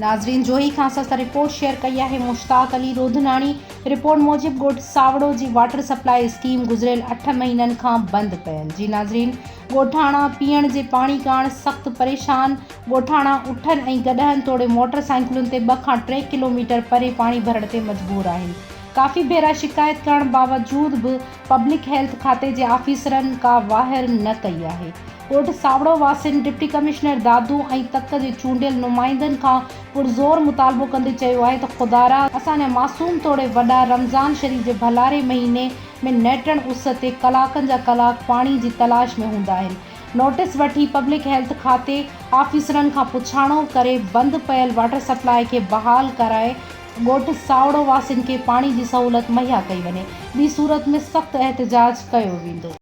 ناظرين جوهي کان اسان سان رپورٽ شيئر ڪئي آهي مشتاق علي روڌناڻي رپورٽ موجب ڳوٺ ساوڙو جي واٽر سپلاء اسڪيم گذريل اٺ مهينن کان بند پيل جي ناظرين ڳوٺاڻا پيئڻ جي پاڻي ڪاڻ سخت پريشان ڳوٺاڻا اٺن ۽ گڏهن توڙي موٽر سائيڪلن تي ٻه کان ٽي ڪلوميٽر پري پاڻي ڀرڻ تي مجبور آهن ڪافي ڀيرا شڪايت ڪرڻ باوجود به پبلڪ هيلٿ کاتي جي آفيسرن ڪا واهر نه ڪئي آهي. ڳوٺ ساوڙو واسين ڊپٽي ڪمشنر دادو ۽ تڪ جي چونڊيل نمائندن کان پرزور مطالبو ڪندي چيو آهي ته خدارا اسان جا معصوم توڙي وڏا رمضان شريف جي ڀلاري مهيني ۾ نيٽڻ اس تي ڪلاڪن جا ڪلاڪ پاڻي جي تلاش ۾ هوندا آهن نوٽيس وٺي پبلڪ هيلٿ کاتي آفيسرن کان پڇاڻو ڪري بند پيل واٽر سپلاء کي بحال ڪرائي ڳوٺ ساوڙو واسين کي پاڻي جي سهولت مهيا ڪئي وڃي ٻي صورت ۾ سخت احتجاج ڪيو ويندو.